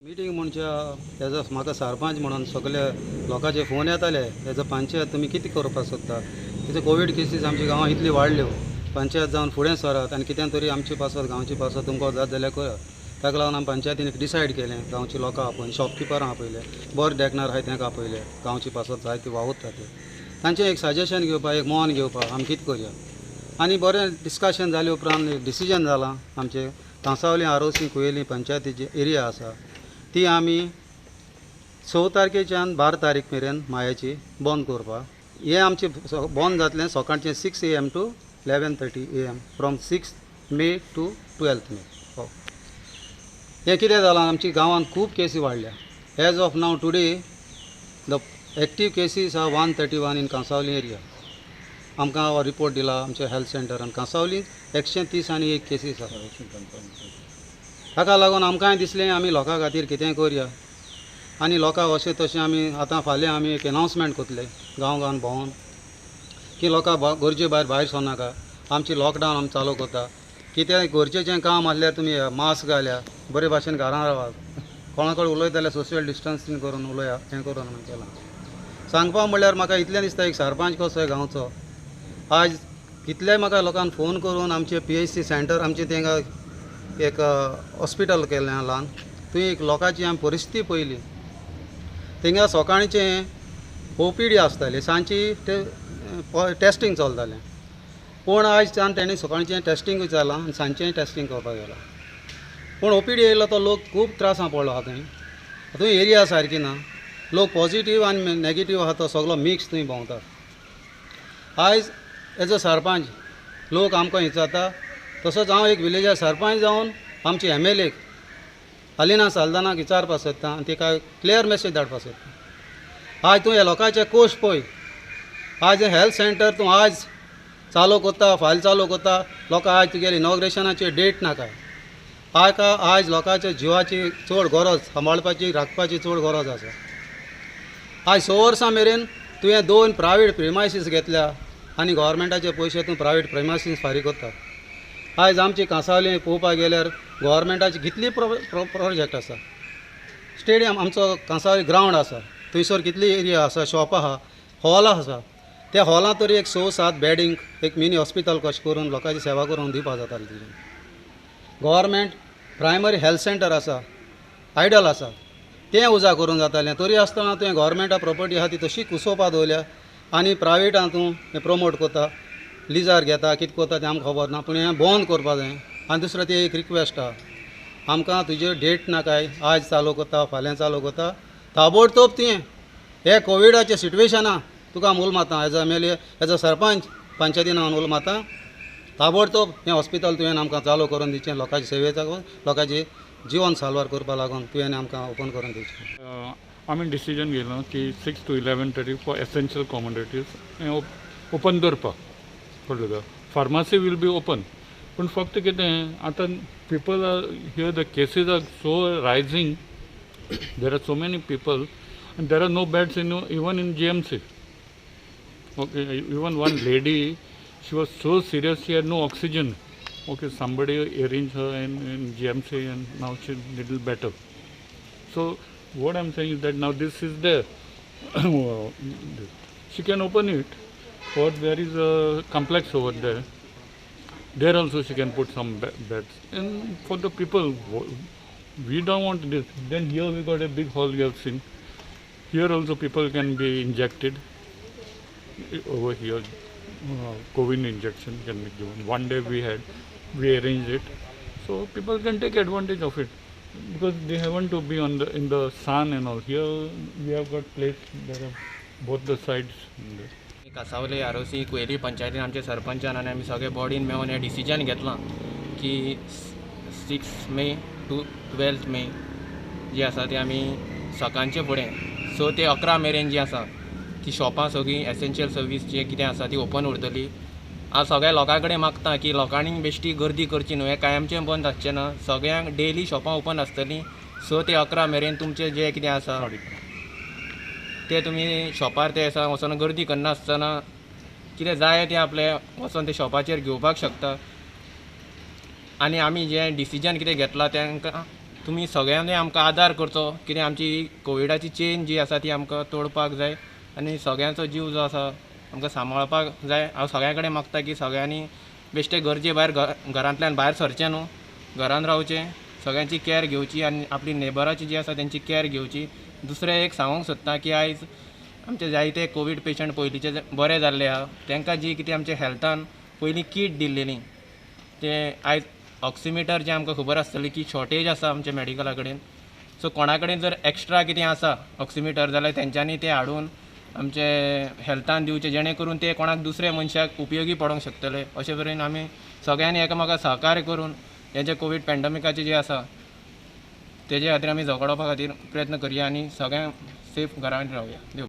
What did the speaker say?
Meeting म्हणजे as a म्हाका सरपंच म्हणून सगळे लोकांचे फोन येताले, एज अ पंचायत तुमी कितें करपाक सोदता, कितें कोवीड केसीस आमच्या गांवांत इतली वाडल्यो, पंचायत जावन फुडें सरात आनी कितें तरी आमचे पासत गांवचे पासत तुमकां जात जाल्यार करात. ताका लागून आमी पंचायतीन एक डिसायड केलें, गांवची लोकां आपोवन शॉपकिपरां आपयले, बरें देखणार आहाय तांकां आपयले, गांवचे पासत जायते वावुरता ते, तांचें एक सजेशन घेवपाक, एक मन घेवपाक आमी कितें करया. आनी बरें डिस्कशन जाले उपरांत एक डिसिजन जालां आमचें कांसावली आरोसी कुयेली पंचायतीची एरिया आसा ती आमी 6 तारखेच्यान 12 तारीख मेरेन मायाची बंद करपाक. हें आमचें बंद जातलें सकाळचें 6 AM to 11:30 AM from 6 May to 12 May. हो, हें कितें जालां आमच्या गांवांत खूब केसी वाडल्या. As of now today the active cases are 131 in Cansaulim area. आमकां रिपोर्ट दिला आमच्या हेल्थ सेंटरान कांसावली 131 केसीस आसा. ताका लागून आमकांय दिसलें आमी लोकां खातीर कितेंय करया आनी लोकांक अशें तशें आमी आतां फाल्यां आमी एक एनावन्समेंट करतले गांव गांवान भोंवन की लोकां गरजे भायर भायर सरनाका, आमची लॉकडावन आमी चालू करता, कितें गरजेचें काम आसल्यार तुमी मास्क घाल्या, बरे भाशेन घरां रावात, कोणा कडेन उलयता जाल्यार सोशल डिस्टन्सींग करून उलया, हें करून आमी केलां. सांगपा म्हणल्यार म्हाका इतलें दिसता एक सरपंच कसो गांवचो आज कितले म्हाका लोकांक फोन करून आमचे PHC centre आमचे तेंका एक हॉस्पिटल केलें ल्हान, थंय एक लोकांची आमी परिस्थिती पळयली. थिंगा सकाळचें OPD आसताली, सांजची टेस्टींग चलतालें, पूण आयज तेणी सकाळचें टेस्टिंगूय जालां आनी सांजचेंय टेस्टींग करपाक गेलां. पूण OPD येयलो तो लोक खूब त्रासां पडलो आहा थंय, थंय एरिया सारकी ना, लोक पॉजिटीव आनी नेगेटीव आहा तो सगलो मिक्स थंय भोंवता. आयज एज अ सरपंच लोक आमकां विचारता, तसोच हांव एक विलेजार सरपंच जावन आमची MLA Alina साल्दानाक विचारपाक सोदता आनी तिका क्लियर मॅसेज धाडपाक सोदता. आज तूं ह्या लोकांचे कोश पळय, आज हेल्थ सेंटर तूं आज चालू करता, फाल्यां चालू करता, लोकां आज तुगेले इनॉग्रेशनाची डेट नाका. आज लोकांच्या जिवाची चड गरज, सांबाळपाची राखपाची चड गरज आसा. आज 6 वर्सां मेरेन तुवें 2 प्रायवेट प्रिमायसीस घेतल्या आनी गव्हर्मेंटाचे पयशे तूं प्रायवेट प्रिमायसीस फारीक करता. आयज आमची कांसावली पळोवपाक गेल्यार गव्हर्मेंटाची कितली प्रोजेक्ट आसा, स्टेडियम आमचो कांसावली ग्रावंड आसा, थंयसर कितली एरिया आसा, शॉपां आहा, हॉल आसा, त्या हॉलां तरी एक 6-7 बेडींग एक मिनी हॉस्पिटल कशें करून लोकांची सेवा करून दिवपाक जाताली. तुजें गव्हर्मेंट प्रायमरी हेल्थ सेंटर आसा, आयडल आसा, तें उजा करून जातालें, तरी आसतना तुवें गव्हर्मेंटा प्रॉपर्टी आहा ती तशी कुसोवपा दवरल्या आनी प्रायवेटान तूं हें प्रमोट करता, लिजार घेता, कितें करता तें आमकां खबर ना, पूण हें बंद करपा जाय. आनी दुसरें ती एक रिक्वेस्ट आहा आमकां, तुजे डेट नाकाय, आज चालू करता फाल्यां चालू करता, ताबडतोब तुवें हे कोविडाचें सिट्युएशना तुका उलो मारता as a MLA as a sarpanch पंचायतीन हांव उलो मारता, ताबडतोब हें हॉस्पिटल तुवें आमकां चालू करून दिवचें, लोकांचे सेवेक, लोकांचें जिवन साल्वार करपा लागून तुवें आमकां ओपन करून दिवचें. आमी डिसिजन घेतलां की 6 to 11:30 for essential commodities हें ओपन दवरपाक, कळ्ळें तुका. फार्मासी will be open, पूण फक्त कितें आतां people are here, the cases are so rising, there are so many people and there are no beds in even in GMC. Okay, even one lady, she was so serious, she had no oxygen. Okay, somebody arranged her in GMC and now she's little better. So what I'm saying is that now this is there. She can open it, for there is a complex over there. There also she can put some beds. And for the people, we don't want this. Then here we got a big hall you have seen. Here also people can be injected. Over here, COVID injection can be given. One day we arranged it, so people can take advantage of it because they haven't to be on the in the sun and all. Here we have got place there are both the sides. Cansaulim Arossim Cuelim पंचायतीन आमचे सरपंचान आनी आमी सगळे बॉडीन मेळून हें decision घेतलां की 6 May to 12 May जी आसा ती आमी सकाळचे फुडें 6 ते 11 मेरेन जी आसा ती शॉपां सगळीं एसेन्शियल सर्वीस जी कितें आसा ती ओपन उरतली. हांव सगळ्या लोकां कडेन मागता की लोकांनी बेश्टी गर्दी करची न्हू, हें कायमचें बंद आसचें ना, सगळ्यांक डेली शॉपां ओपन आसतलीं 6 ते 11 मेरेन. तुमचें जें कितें आसा ते तुमी शॉपार ते आसा वचोन गर्दी करनासतना कितें जाय तें आपलें वचोन ते शॉपाचेर घेवपाक शकता. आनी आमी जें डिसिजन कितें घेतलां तांकां तुमी सगळ्यांनी आमकां आदार करचो, कितें आमची कोविडाची चेन जी आसा ती आमकां तोडपाक जाय आनी सगळ्यांचो जीव जो आसा आमकां सांबाळपाक जाय. हांव सगळ्यां कडेन मागता की सगळ्यांनी बेश्टे गरजे भायर घरांतल्यान भायर सरचें न्हू, घरान रावचें, सगळ्यांची कॅर घेवची आनी आपली नेबराची जी आसा तेंची कॅर घेवची. दुसरें एक सांगूंक सोदता की आयज आमचे जायते कोवीड पेशंट पयलींचे बरे जाल्ले आहा, तांकां जी कितें आमच्या हेल्थान पयलीं कीट दिल्लेली ते आयज ऑक्सिमिटर जे आमकां खबर आसतली की शॉर्टेज आसा आमच्या मेडिकला कडेन. सो कोणा कडेन जर एक्स्ट्रा कितें आसा ऑक्सिमिटर जाल्यार तेंच्यांनी तें हाडून आमचे हेल्थान दिवचें, जेणे करून ते कोणाक दुसऱ्या मनशाक उपयोगी पडोंक शकतले. अशे तरेन आमी सगळ्यांनी एकामेकाक सहकार्य करून हे जे कोवीड पेंडमिकाचे जे आसा तेजे खातीर आमी झगडोवपा खातीर प्रयत्न करया आनी सगळ्यांक सेफ घरान रावया. देव.